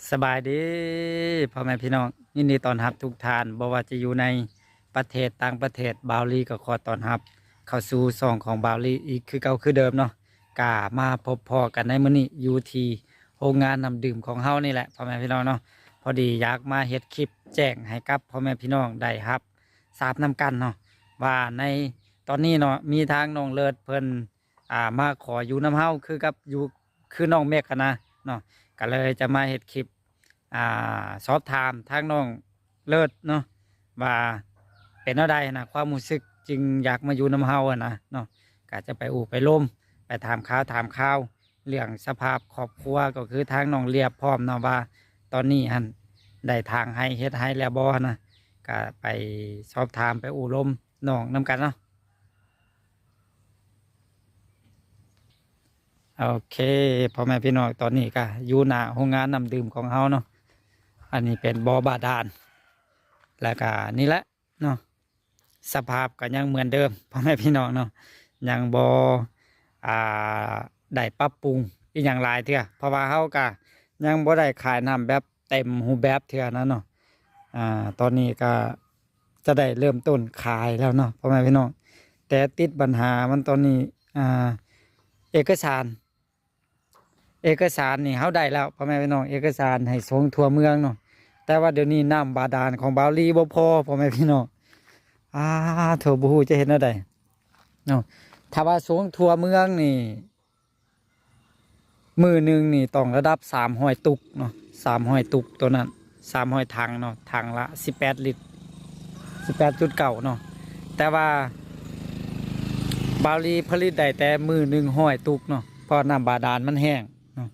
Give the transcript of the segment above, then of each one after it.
ສະບາຍດີພໍ່ແມ່ພີ່ນ້ອງ, ຍິນດີຕ້ອນຮັບທຸກທ່ານ, ບໍ່ວ່າຈະຢູ່ໃນປະເທດ, ຕ່າງປະເທດ, ບ່າວລີກໍຂໍຕ້ອນຮັບເຂົ້າສູ່ຊ່ອງຂອງບ່າວລີອີກຄືເກົ່າຄືເດີມເນາະ. ກະມາພົບພໍ້ກັນໃນມື້ນີ້ ຢູ່ທີ່ໂຮງງານນ້ຳດື່ມຂອງເຮົານີ້ແຫຼະ ພໍ່ແມ່ພີ່ນ້ອງເນາະ. ພໍດີຢາກມາເຮັດຄລິບແຈ້ງໃຫ້ກັບພໍ່ແມ່ພີ່ນ້ອງໄດ້ຮັບຊາບນຳກັນເນາະ ວ່າໃນຕອນນີ້ເນາະ ມີທາງນ້ອງເລີດເພິ່ນ ອ່າ ມາຂໍຢູ່ນຳເຮົາ ຄືກັບຢູ່ ຄືນ້ອງເມັກຫັ້ນນະເນາະ. ກໍເລີຍຈະມາເຮັດຄລິບ ອ່າ ສອບຖາມທາງນ້ອງເລີດເນາະ ວ່າເປັນແນວໃດຫັ້ນນະ ຄວາມຮູ້ສຶກຈຶ່ງຢາກມາຢູ່ນຳເຮົາຫັ້ນນະເນາະ. ກໍຈະໄປໂອ້ໄປລົມ ໄປຖາມຂ່າວ ຖາມຂ່າວເລື່ອງສະພາບຄອບຄົວ ກໍຄືທາງນ້ອງລຽບພ້ອມເນາະ ວ່າຕອນນີ້ຫັ້ນໄດ້ຖາງໄຮ່ເຮັດໄຮ່ແລ້ວບໍ່ຫັ້ນນະ. ກໍໄປສອບຖາມ ໄປໂອ້ລົມນ້ອງນຳກັນເນາະ. ໂອເຄ ພໍ່ແມ່ພີ່ນ້ອງ, ຕອນນີ້ກໍຢູ່ໜ້າໂຮງງານນ້ຳດື່ມຂອງເຮົາເນາະ. ອັນນີ້ເປັນບໍ່ບາດານ ແລ້ວກໍນີ້ແຫຼະເນາະ, ສະພາບກໍຍັງເໝືອນເດີມ ພໍ່ແມ່ພີ່ນ້ອງເນາະ, ຍັງບໍ່ ອ່າ ໄດ້ປັບປຸງອີ່ຫຍັງຫຼາຍເທື່ອ ເພາະວ່າເຮົາກໍຍັງບໍ່ໄດ້ຂາຍນ້ຳແບບເຕັມຮູບແບບເທື່ອນະເນາະ. ອ່າ ຕອນນີ້ກໍຈະໄດ້ເລີ່ມຕົ້ນຂາຍແລ້ວເນາະ ພໍ່ແມ່ພີ່ນ້ອງ, ແຕ່ຕິດບັນຫາມັນຕອນນີ້ ອ່າ ເອກະສານ ເອກະສານນີ້ເຮົາໄດ້ແລ້ວ ພໍ່ແມ່ພີ່ນ້ອງ, ເອກະສານໃຫ້ສົ່ງທົ່ວເມືອງເນາະ, ແຕ່ວ່າດຽວນີ້ນ້ຳບາດານຂອງບ່າວລີບໍ່ພໍ ພໍ່ແມ່ພີ່ນ້ອງ. ອາ ໂທ້ ບໍ່ຮູ້ຈະເຮັດແນວໃດເນາະ. ຖ້າວ່າສົ່ງທົ່ວເມືອງນີ້ ມື້ໜຶ່ງນີ້ຕ້ອງລະດັບສາມຮ້ອຍຕຸກເນາະ, ສາມຮ້ອຍຕຸກໂຕນັ້ນ ສາມຮ້ອຍຖັງເນາະ, ຖັງລະສິບແປດລິດ ສິບແປດຈຸດເກົ້າເນາະ. ແຕ່ວ່າບ່າວລີຜະລິດໄດ້ແຕ່ມື້ໜຶ່ງຮ້ອຍຕຸກເນາະ ເພາະນ້ຳບາດານມັນແຫ້ງເນາະ.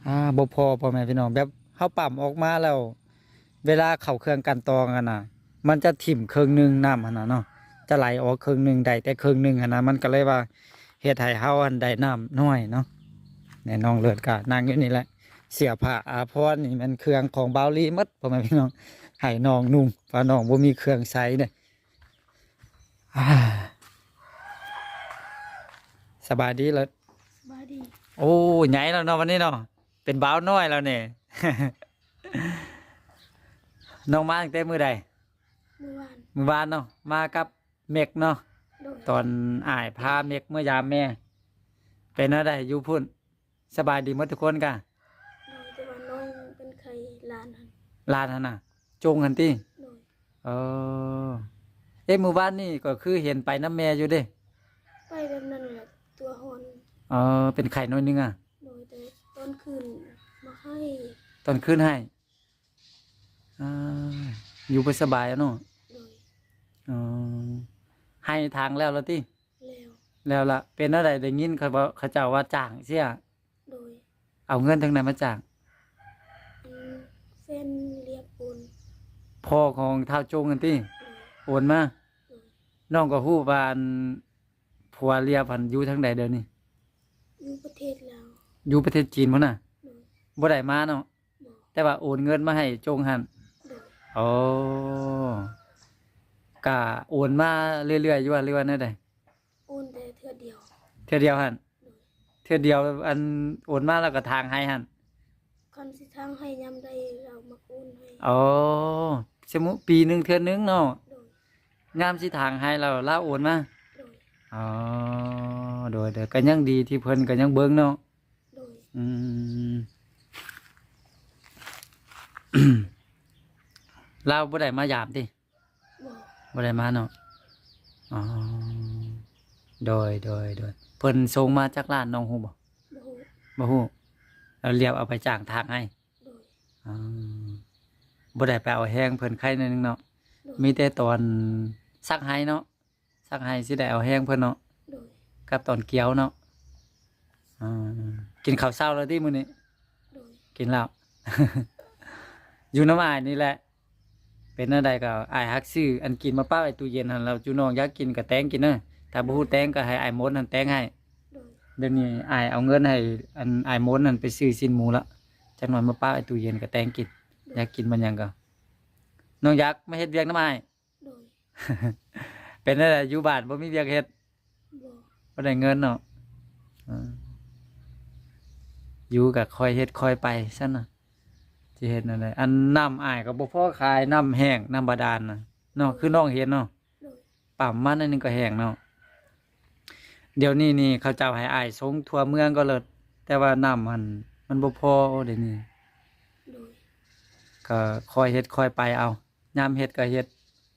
ອາ ບໍ່ພໍ ພໍ່ແມ່ພີ່ນ້ອງ, ແບບເຮົາປ້ຳອອກມາແລ້ວ ເວລາເຂົ້າເຄື່ອງກັ່ນຕອງຫັ້ນນະ ມັນຈະຖິ້ມເຄິ່ງໜຶ່ງນ້ຳຫັ້ນນະເນາະ, ຈະໄຫຼອອກເຄິ່ງໜຶ່ງ ໄດ້ແຕ່ເຄິ່ງໜຶ່ງຫັ້ນນະ, ມັນກໍເລີຍວ່າເຮັດໃຫ້ເຮົາຫັ້ນໄດ້ນ້ຳໜ້ອຍເນາະ. ແນ່ ນ້ອງເລີດກໍນັ່ງຢູ່ນີ້ແຫຼະ, ເສື້ອຜ້າອາພອນນີ້ແມ່ນເຄື່ອງຂອງບ່າວລີໝົດ ພໍ່ແມ່ພີ່ນ້ອງ, ໃຫ້ນ້ອງນຸ່ງ ເພາະນ້ອງບໍ່ມີເຄື່ອງໃຊ້ເດ້. ອາ ສະບາຍດີເລີດ? ສະບາຍດີ. ໂອ້ ໃຫຍ່ແລ້ວເນາະ ວັນນີ້ເນາະ, ເປັນບ່າວນ້ອຍແລ້ວນີ້. ນ້ອງມາຕັ້ງແຕ່ມື້ໃດ? ມື້ວານ. ມື້ວານເນາະ, ມາກັບເມັກເນາະ. ໂດຍ. ຕອນອ້າຍພາເມັກເມືອຢາມແມ່. ເປັນແນວໃດຢູ່ພຸ້ນ? ສະບາຍດີໝົດທຸກຄົນກະ? ໂດຍ, ແຕ່ວ່ານ້ອງເປັນໄຂ້ຫຼານຫັ້ນ. ຫຼານຫັ້ນນະ? ຈົງຫັ້ນຕິ? ໂດຍ. ເອີ. ເອະ ມື້ວານນີ້ກໍຄືເຫັນໄປນຳແມ່ຢູ່ເດ້? ໄປແບບນັ້ນແຫຼະ, ຕົວຮ້ອນ. ເອີ, ເປັນໄຂ້ໜ້ອຍໜຶ່ງອະ? ໂດຍ, ແຕ່ຕອນຄືນມາໄຫ້. ຕອນຄືນໄຫ້? ອາ ຢູ່ບໍ່ສະບາຍເນາະ? ໂດຍ. ອໍ ໄຮ່ຖາງແລ້ວລະຕິ? ແລ້ວ. ແລ້ວລະ. ເປັນແນວໃດ ໄດ້ຍິນເຂົາເວົ້າ ເຂົາເຈົ້າວ່າຈ້າງເສຍ? ໂດຍ. ເອົາເງິນທາງໃດມາຈ້າງ? ອັນແຟນລຽບໂອນ. ພໍ່ຂອງທ້າວຈົງຫັ້ນຕິ? ໂດຍ. ໂອນມາ? ໂດຍ. ນ້ອງກໍຮູ້ວ່າ ອັນ ຜົວລຽບຫັ້ນຢູ່ທາງໃດດຽວນີ້? ຢູ່ປະເທດລາວ. ຢູ່ປະເທດຈີນພຸ້ນນະ? ໂດຍ. ບໍ່ໄດ້ມາເນາະ? ບໍ່. ແຕ່ວ່າໂອນເງິນມາໃຫ້ຈົງຫັ້ນ? ໂດຍ. ໂອ້ ກະໂອນມາເລື້ອຍໆຢູ່ຫວາ ຫຼືວ່າແນວໃດ? ໂອນແຕ່ເທື່ອດຽວ. ເທື່ອດຽວຫັ້ນ? ໂດຍ. ເທື່ອດຽວ ອັນ ໂອນມາແລ້ວກໍຖາງໄຮ່ຫັ້ນ? ຄັນຊິຖາງໄຮ່ຍາມໃດລາວມັກໂອນໃຫ້. ອໍ ສະມຸ ປີໜຶ່ງເທື່ອໜຶ່ງເນາະ? ໂດຍ. ຍາມຊິຖາງໄຮ່ລາວ ລາວໂອນມາ? ໂດຍ. ອໍ ໂດຍໆ ກໍຍັງດີທີ່ເພິ່ນກໍຍັງເບິ່ງເນາະ? ໂດຍ. ອືມ ລາວບໍ່ໄດ້ມາຢາມຕິ? ບໍ່. ບໍ່ໄດ້ມາເນາະ? ອໍ ໂດຍໆ. ເພິ່ນສົ່ງມາຈັກລ້ານ ນ້ອງຮູ້ບໍ່? ບໍ່ຮູ້. ບໍ່ຮູ້. ລາວລຽບເອົາໄປຈ້າງຖາງໄຮ່? ໂດຍ. ອໍ ບໍ່ໄດ້ໄປເອົາແຮງເພິ່ນ ໄຄໜ້ອຍໜຶ່ງເນາະ? ໂດຍ. ມີແຕ່ຕອນສັກໄຮ່ເນາະ? ສັກໄຮ່ຊິໄດ້ເອົາແຮງເພິ່ນເນາະ? ໂດຍ. ກັບຕອນກ່ຽວເນາະ? ອືມ ກິນເຂົ້າເຊົ້າແລ້ວຕິມື້ນີ້? ໂດຍ. ກິນແລ້ວ. ຢູ່ນຳອ້າຍນີ້ແຫຼະ. ເປັນແນວໃດກໍອ້າຍຮັກຊື້ອັນກິນມາປະໄວ້ຕູ້ເຢັນຫັ້ນ ແລ້ວຈຸນ້ອງຢາກກິນກໍແຕ່ງກິນເດີ. ຖ້າບໍ່ຮູ້ແຕ່ງກໍໃຫ້ອ້າຍມົນຫັ້ນແຕ່ງໃຫ້. ໂດຍ. ດຽວນີ້ອ້າຍເອົາເງິນໃຫ້ອັນອ້າຍມົນຫັ້ນໄປຊື້ຊີ້ນໝູລະ. ຈັກໜ່ອຍມາປະໄວ້ຕູ້ເຢັນກໍແຕ່ງກິນ. ໂດຍ. ຢາກກິນມັນຫຍັງກໍ ນ້ອງຢາກມາເຮັດວຽກນຳອ້າຍ? ໂດຍ. ເປັນແນວໃດ ຢູ່ບ້ານບໍ່ມີວຽກເຮັດ? ບໍ່. ບໍ່ໄດ້ເງິນເນາະ? ເອີ ຢູ່ກໍຄ່ອຍເຮັດຄ່ອຍໄປຊັ້ນນະ. ເຮັດແນວໃດ? ອັນນ້ຳອ້າຍກໍບໍ່ພໍຂາຍ ນ້ຳແຫ້ງ ນ້ຳບາດານນະເນາະ ຄືນ້ອງເຫັນເນາະ. ໂດຍ. ປ້ຳມາໜ້ອຍໜຶ່ງກໍແຫ້ງເນາະ. ດຽວນີ້ນີ້ເຂົາເຈົ້າໃຫ້ອ້າຍສົ່ງທົ່ວເມືອງກໍເລີດ ແຕ່ວ່ານ້ຳຫັ້ນມັນບໍ່ພໍດຽວນີ້. ໂດຍ. ກໍຄ່ອຍເຮັດຄ່ອຍໄປເອົາ. ຍາມເຮັດກໍເຮັດ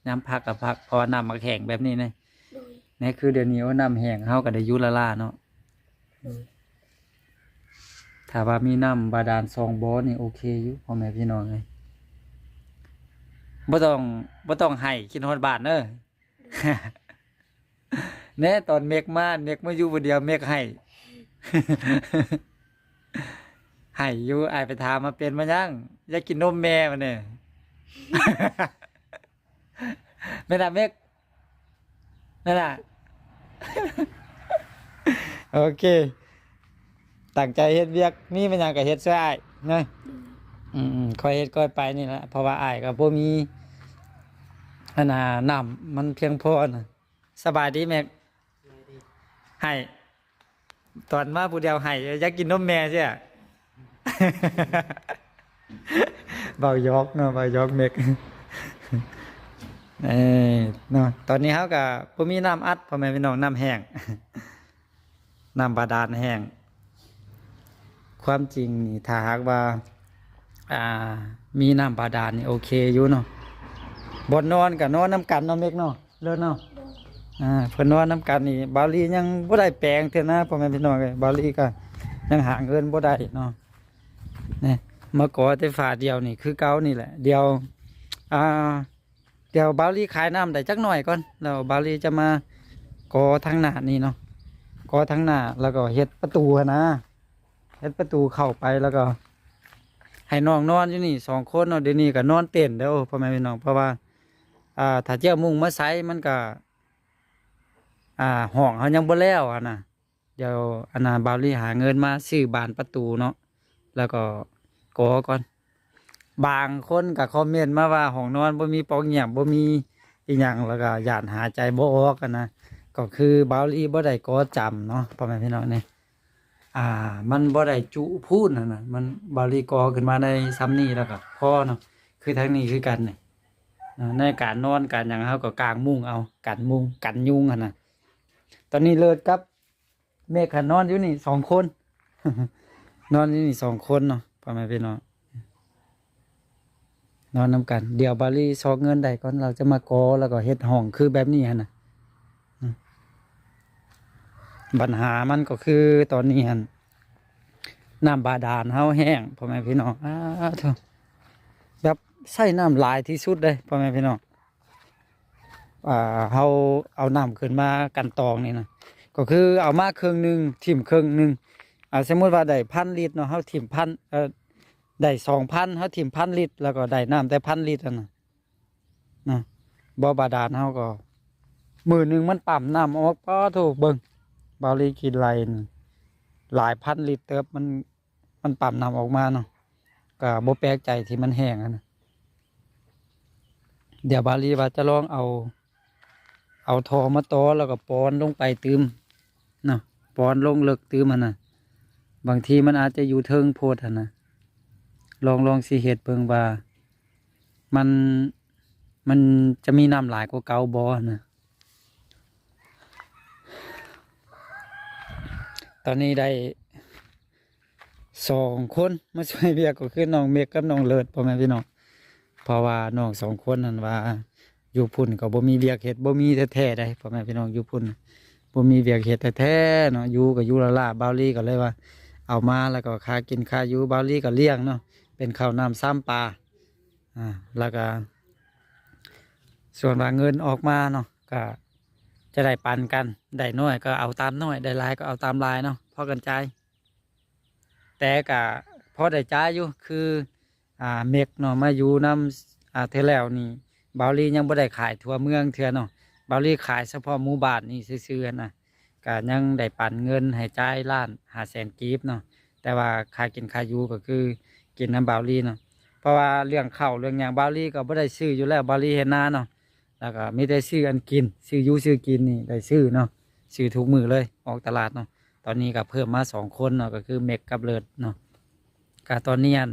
ຍາມພັກກໍພັກ ເພາະວ່ານ້ຳມັນແຫ້ງແບບນີ້ນະ. ໂດຍ. ແນວຄືດຽວນີ້ ໂອ້ ນ້ຳແຫ້ງ ເຮົາກໍໄດ້ຢູ່ລ້າໆເນາະ. ໂດຍ. ຖ້າວ່າມີນ້ຳບາດານສອງບໍ່ນີ້ໂອເຄຢູ່ ພໍ່ແມ່ພີ່ນ້ອງເອີຍ. ບໍ່ຕ້ອງ ບໍ່ຕ້ອງໄຫ້ ຄິດຮອດບ້ານເດີ. ແນ່ ຕອນເມັກມາ ເມັກມາຢູ່ຜູ້ດຽວ ເມັກໄຫ້. ໄຫ້ຢູ່ ອ້າຍໄປຖາມວ່າເປັນມາຫຍັງ ຢາກກິນນົມແມ່ ວ່າແນ່. ແມ່ນລະເມັກ ແມ່ນລະ. ໂອເຄ ຕັ້ງໃຈເຮັດວຽກ ມີແມ່ນຫຍັງກໍເຮັດຊ່ວຍອ້າຍເນາະ. ອືມໆ ຄ່ອຍເຮັດຄ່ອຍໄປນີ້ລະ ເພາະວ່າອ້າຍກໍບໍ່ມີ ອັນນ່າ ນ້ຳມັນພຽງພໍນະ. ສະບາຍດີເມັກ. ໄຫ້ ຕອນມາຜູ້ດຽວໄຫ້ ຢາກກິນນົມແມ່ເຊຍ. ເວົ້າຢອກເນາະ ເວົ້າຢອກເມັກ. ເອີ ເນາະ ຕອນນີ້ເຮົາກໍບໍ່ມີນ້ຳອັດ ພໍ່ແມ່ພີ່ນ້ອງ ນ້ຳແຫ້ງ ນ້ຳບາດານແຫ້ງ. ຄວາມຈິງນີ້ ຖ້າຫາກວ່າ ອ່າ ມີນ້ຳບາດານນີ້ໂອເຄຢູ່ເນາະ. ບ່ອນນອນກໍນອນນຳກັນເນາະເມັກເນາະ. ເລີດເນາະ. ໂດຍ. ອ່າ ເພິ່ນນອນນຳກັນນີ້ ບ່າວລີຍັງບໍ່ໄດ້ແປງເທື່ອນະ ພໍ່ແມ່ພີ່ນ້ອງເອີຍ. ບ່າວລີກໍຍັງຫາເງິນບໍ່ໄດ້ເນາະ. ນີ້ ມາກໍແຕ່ຝາດຽວນີ້ຄືເກົ່ານີ້ແຫຼະ. ດຽວ ອ່າ ດຽວບ່າວລີຂາຍນ້ຳໄດ້ຈັກໜ້ອຍກ່ອນ ແລ້ວບ່າວລີຈະມາກໍທາງໜ້ານີ້ເນາະ. ກໍທາງໜ້າ ແລ້ວກໍເຮັດປະຕູຫັ້ນນະ ເຮັດປະຕູເຂົ້າໄປ ແລ້ວກໍໃຫ້ນ້ອງນອນຢູ່ນີ້ສອງຄົນເນາະ. ດຽວນີ້ກໍນອນເຕັນເດີ ພໍ່ແມ່ພີ່ນ້ອງ ເພາະວ່າ ອ່າ ຖ້າເຈົ້າມຸ້ງມາໃສ່ມັນກໍ ອ່າ ຫ້ອງເຮົາຍັງບໍ່ແລ້ວຫັ້ນນະ. ດຽວອັນນ່າ ບ່າວລີຫາເງິນມາຊື້ບານປະຕູເນາະ ແລ້ວກໍກໍກ່ອນ. ບາງຄົນກໍຄອມເມັນມາວ່າຫ້ອງນອນບໍ່ມີປ່ອງງຽບ ບໍ່ມີອີ່ຫຍັງ ແລ້ວກໍຢ້ານຫາຍໃຈບໍ່ອອກຫັ້ນນະ. ກໍຄືບ່າວລີບໍ່ໄດ້ກໍ່ຈຳເນາະ ພໍ່ແມ່ພີ່ນ້ອງເອີຍ. ອ່າ ມັນບໍ່ໄດ້ຈຸພູນຫັ້ນນະ ມັນ ບ່າວລີກໍ່ຂຶ້ນມາໄດ້ຊ່ຳນີ້ແລ້ວກໍພໍເນາະ. ຄືທາງນີ້ຄືກັນນີ້ ໃນການນອນການຫຍັງ ເຮົາກໍກາງມຸ້ງເອົາ ກັນຍຸງ ກັນຍຸງຫັ້ນນະ. ຕອນນີ້ເລີດກັບເມັກຫັ້ນນອນຢູ່ນີ້ສອງຄົນ ນອນຢູ່ນີ້ສອງຄົນເນາະ ພໍ່ແມ່ພີ່ນ້ອງ. ນອນນຳກັນ ດຽວບ່າວລີຊອກເງິນໄດ້ກ່ອນ ລາວຈະມາກໍ່ ແລ້ວກໍເຮັດຫ້ອງຄືແບບນີ້ຫັ້ນນະ. ບັນຫາມັນກໍຄືຕອນນີ້ຫັ້ນ ນ້ຳບາດານເຮົາແຫ້ງ ພໍ່ແມ່ພີ່ນ້ອງ. ອ້າໂທ້ ແບບໃຊ້ນ້ຳຫຼາຍທີ່ສຸດເດ້ ພໍ່ແມ່ພີ່ນ້ອງ. ອ່າ ເຮົາເອົານ້ຳຂຶ້ນມາກັ່ນຕອງນີ້ນະ ກໍຄືເອົາມາເຄິ່ງໜຶ່ງ ຖິ້ມເຄິ່ງໜຶ່ງ. ອ່າ ສົມມຸດວ່າໄດ້ພັນລິດເນາະ ເຮົາຖິ້ມພັນ ເອີ ໄດ້ສອງພັນ ເຮົາຖິ້ມພັນລິດ ແລ້ວກໍໄດ້ນ້ຳແຕ່ພັນລິດຫັ້ນນະ ນະ. ບໍ່ບາດານເຮົາກໍ ມື້ໜຶ່ງມັນປ້ຳນ້ຳອອກ ປາໂທ້ ເບິ່ງ ບ່າວລີຄິດໄລ່ນີ້ ຫຼາຍພັນລິດເຕີບ ມັນ ມັນປ້ຳນ້ຳອອກມາເນາະ. ກໍບໍ່ແປກໃຈທີ່ມັນແຫ້ງຫັ້ນນະ. ດຽວບ່າວລີວ່າຈະລອງເອົາ ເອົາທໍ່ມາຕໍ່ ແລ້ວກໍປ່ອນລົງໄປຕື່ມເນາະ ປ່ອນລົງເລິກຕື່ມຫັ້ນນະ. ບາງທີມັນອາດຈະຢູ່ເທິງໂພດຫັ້ນນະ. ລອງ ລອງຊິເຮັດເບິ່ງວ່າ ມັນ ມັນຈະມີນ້ຳຫຼາຍກວ່າເກົ່າບໍ່ຫັ້ນນະ. ຕອນນີ້ໄດ້ສອງຄົນມາຊ່ວຍວຽກ ກໍຄືນ້ອງເມັກກັບນ້ອງເລີດ ພໍ່ແມ່ພີ່ນ້ອງ. ເພາະວ່ານ້ອງສອງຄົນນັ້ນວ່າ ຢູ່ພຸ້ນກໍບໍ່ມີວຽກເຮັດ ບໍ່ມີແທ້ໆໃດ໋ ພໍ່ແມ່ພີ່ນ້ອງ. ຢູ່ພຸ້ນບໍ່ມີວຽກເຮັດແທ້ໆເນາະ ຢູ່ກໍຢູ່ລ້າໆ. ບ່າວລີກໍເລີຍວ່າເອົາມາ ແລ້ວກໍຄ່າກິນຄ່າຢູ່ ບ່າວລີກໍລ້ຽງເນາະ ເປັນເຂົ້ານ້ຳຊຳປາ. ອ່າ ແລ້ວກໍສ່ວນວ່າເງິນອອກມາເນາະ ກໍຈະໄດ້ປັນກັນ ໄດ້ໜ້ອຍກໍເອົາຕາມໜ້ອຍ ໄດ້ຫຼາຍກໍເອົາຕາມຫຼາຍເນາະ ພໍກັນຈ່າຍ. ແຕ່ກໍພໍໄດ້ຈ່າຍຢູ່ ຄື ອ່າ ເມັກເນາະ ມາຢູ່ນຳ ອ່າ ເທື່ອແລ້ວນີ້ ບ່າວລີຍັງບໍ່ໄດ້ຂາຍທົ່ວເມືອງເທື່ອເນາະ ບ່າວລີຂາຍສະເພາະໝູ່ບ້ານນີ້ຊື່ໆຫັ້ນນະ. ກະຍັງໄດ້ປັນເງິນໃຫ້ຈ່າຍລ້ານຫ້າແສນກີບເນາະ ແຕ່ວ່າຄ່າກິນຄ່າຢູ່ກໍຄືກິນນຳບ່າວລີເນາະ. ເພາະວ່າເລື່ອງເຂົ້າເລື່ອງຫຍັງ ບ່າວລີກໍບໍ່ໄດ້ຊື້ຢູ່ແລ້ວ ບ່າວລີເຮັດນາເນາະ ແລ້ວກໍມີແຕ່ຊື້ອັນກິນ ຊື້ຢູ່ຊື້ກິນນີ້ໄດ້ຊື້ເນາະ ຊື້ທຸກມື້ເລີຍ ອອກຕະຫຼາດເນາະ. ຕອນນີ້ກໍເພີ່ມມາສອງຄົນເນາະ ກໍຄືເມັກກັບເລີດເນາະ. ກະຕອນນີ້ອັນ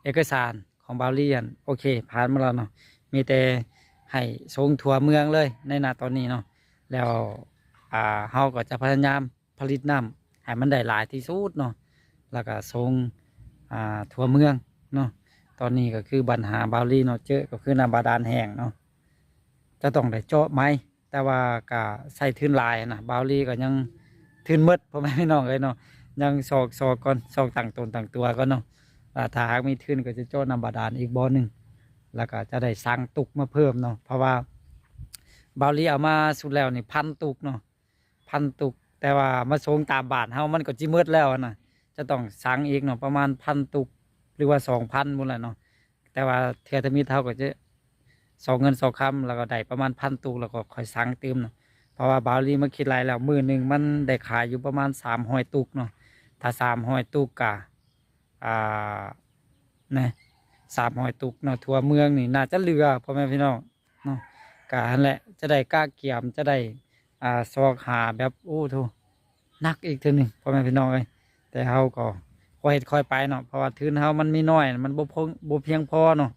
ເອກະສານຂອງບ່າວລີຫັ້ນ ໂອເຄ ຜ່ານມາແລ້ວເນາະ ມີແຕ່ໃຫ້ສົ່ງທົ່ວເມືອງເລີຍໃນນະຕອນນີ້ເນາະ. ແລ້ວ ອ່າ ເຮົາກໍຈະພະຍາຍາມຜະລິດນ້ຳໃຫ້ມັນໄດ້ຫຼາຍທີ່ສຸດເນາະ ແລ້ວກໍສົ່ງ ອ່າ ທົ່ວເມືອງເນາະ. ຕອນນີ້ກໍຄືບັນຫາບ່າວລີເນາະ ເຈີກໍຄືນ້ຳບາດານແຫ້ງເນາະ ຈະຕ້ອງໄດ້ເຈາະໃໝ່ ແຕ່ວ່າກະໃຊ້ທຶນຫຼາຍນະ ບ່າວລີກໍຍັງທຶນໝົດ ພໍ່ແມ່ພີ່ນ້ອງເອີຍເນາະ ຍັງຊອກ ຊອກກ່ອນ ຊອກຕັ້ງຕົນຕັ້ງຕົວກ່ອນເນາະ. ອ່າ ຖ້າຫາກມີທຶນກໍຈະເຈາະນ້ຳບາດານອີກບໍ່ໜຶ່ງ ແລ້ວກໍຈະໄດ້ສັ່ງຕຸກມາເພີ່ມເນາະ ເພາະວ່າບ່າວລີເອົາມາສຸດແລ້ວນີ້ພັນຕຸກເນາະ ພັນຕຸກ ແຕ່ວ່າມາສົ່ງຕາມບ້ານເຮົາມັນກໍຊິໝົດແລ້ວນະ ຈະຕ້ອງສັ່ງອີກເນາະ ປະມານພັນຕຸກ ຫຼືວ່າສອງພັນພຸ້ນແຫຼະເນາະ. ແຕ່ວ່າເທື່ອທຳອິດເຮົາກໍຈະຊອກເງິນຊອກຄຳ ແລ້ວກໍໄດ້ປະມານພັນຕຸກ ແລ້ວກໍຄ່ອຍສັ່ງຕື່ມເນາະ. ເພາະວ່າບ່າວລີມາຄິດໄລ່ແລ້ວ ມື້ໜຶ່ງມັນໄດ້ຂາຍຢູ່ປະມານສາມຮ້ອຍຕຸກເນາະ ຖ້າສາມຮ້ອຍຕຸກກະ ອ່າ ນະ ສາມຮ້ອຍຕຸກເນາະ ທົ່ວເມືອງນີ້ໜ້າຈະເຫຼືອ ພໍ່ແມ່ພີ່ນ້ອງເນາະ. ກະຫັ້ນແຫຼະ ຈະໄດ້ກະກຽມ ຈະໄດ້ ອ່າ ຊອກຫາແບບ ໂອ້ໂທ້ ໜັກອີກເທື່ອໜຶ່ງ ພໍ່ແມ່ພີ່ນ້ອງເອີຍ. ແຕ່ເຮົາກໍຄ່ອຍເຮັດຄ່ອຍໄປເນາະ ເພາະວ່າທຶນເຮົາມັນມີໜ້ອຍ ມັນບໍ່ພຽງ ບໍ່ພຽງພໍເນາະ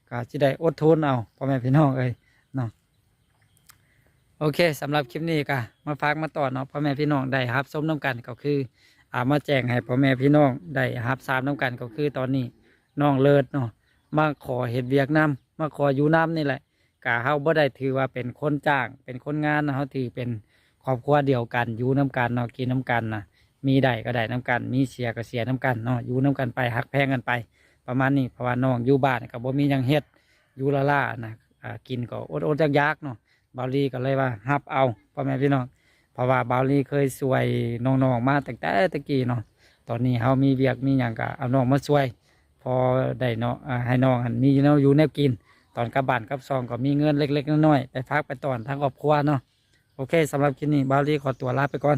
ກໍຊິໄດ້ອົດທົນເອົາ ພໍ່ແມ່ພີ່ນ້ອງເອີຍເນາະ. ໂອເຄ ສຳລັບຄລິບນີ້ກໍມາຝາກມາຕ້ອນເນາະ ພໍ່ແມ່ພີ່ນ້ອງໄດ້ຮັບຊົມນຳກັນ ກໍຄື ອ່າ ມາແຈ້ງໃຫ້ພໍ່ແມ່ພີ່ນ້ອງໄດ້ຮັບຊາບນຳກັນ ກໍຄືຕອນນີ້ນ້ອງເລີດເນາະ ມາຂໍເຮັດວຽກນຳ ມາຂໍຢູ່ນຳນີ້ແຫຼະ. ກະເຮົາບໍ່ໄດ້ຖືວ່າເປັນຄົນຈ້າງ ເປັນຄົນງານເນາະ ເຮົາຖືເປັນຄອບຄົວດຽວກັນ ຢູ່ນຳກັນເນາະ ກິນນຳກັນນະ ມີໄດ້ກໍໄດ້ນຳກັນ ມີເສຍກໍເສຍນຳກັນເນາະ ຢູ່ນຳກັນໄປ ຮັກແພງກັນໄປ ປະມານນີ້. ເພາະວ່ານ້ອງຢູ່ບ້ານກໍບໍ່ມີຫຍັງເຮັດ ຢູ່ລ້າໆນະ ອ່າ ກິນກໍອົດໆຢາກໆເນາະ ບ່າວລີກໍເລີຍວ່າຮັບເອົາ ພໍ່ແມ່ພີ່ນ້ອງ. ເພາະວ່າບ່າວລີເຄີຍຊ່ວຍນ້ອງໆມາຕັ້ງແຕ່ແຕ່ກີ້ເນາະ ຕອນນີ້ເຮົາມີວຽກມີຫຍັງກໍເອົານ້ອງມາຊ່ວຍ ພໍໄດ້ເນາະ ອ່າ ໃຫ້ນ້ອງຫັ້ນມີແນວຢູ່ແນວກິນ ຕອນກັບບ້ານກັບຊ່ອງກໍມີເງິນເລັກໆນ້ອຍໆໄປຝາກໄປຕ້ອນທາງຄອບຄົວເນາະ. ໂອເຄ ສຳລັບຄລິບນີ້ບ່າວລີຂໍຕົວລາໄປກ່ອນ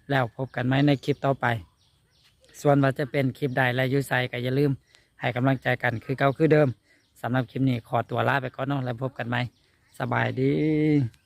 ແລ້ວພົບກັນໃໝ່ໃນຄລິບຕໍ່ໄປ. ສ່ວນວ່າຈະເປັນຄລິບໃດ ແລະ ຢູ່ໃສກໍຢ່າລືມໃຫ້ກຳລັງໃຈກັນຄືເກົ່າຄືເດີມ. ສຳລັບຄລິບນີ້ຂໍຕົວລາໄປກ່ອນເນາະ ແລ້ວພົບກັນໃໝ່. ສະບາຍດີ.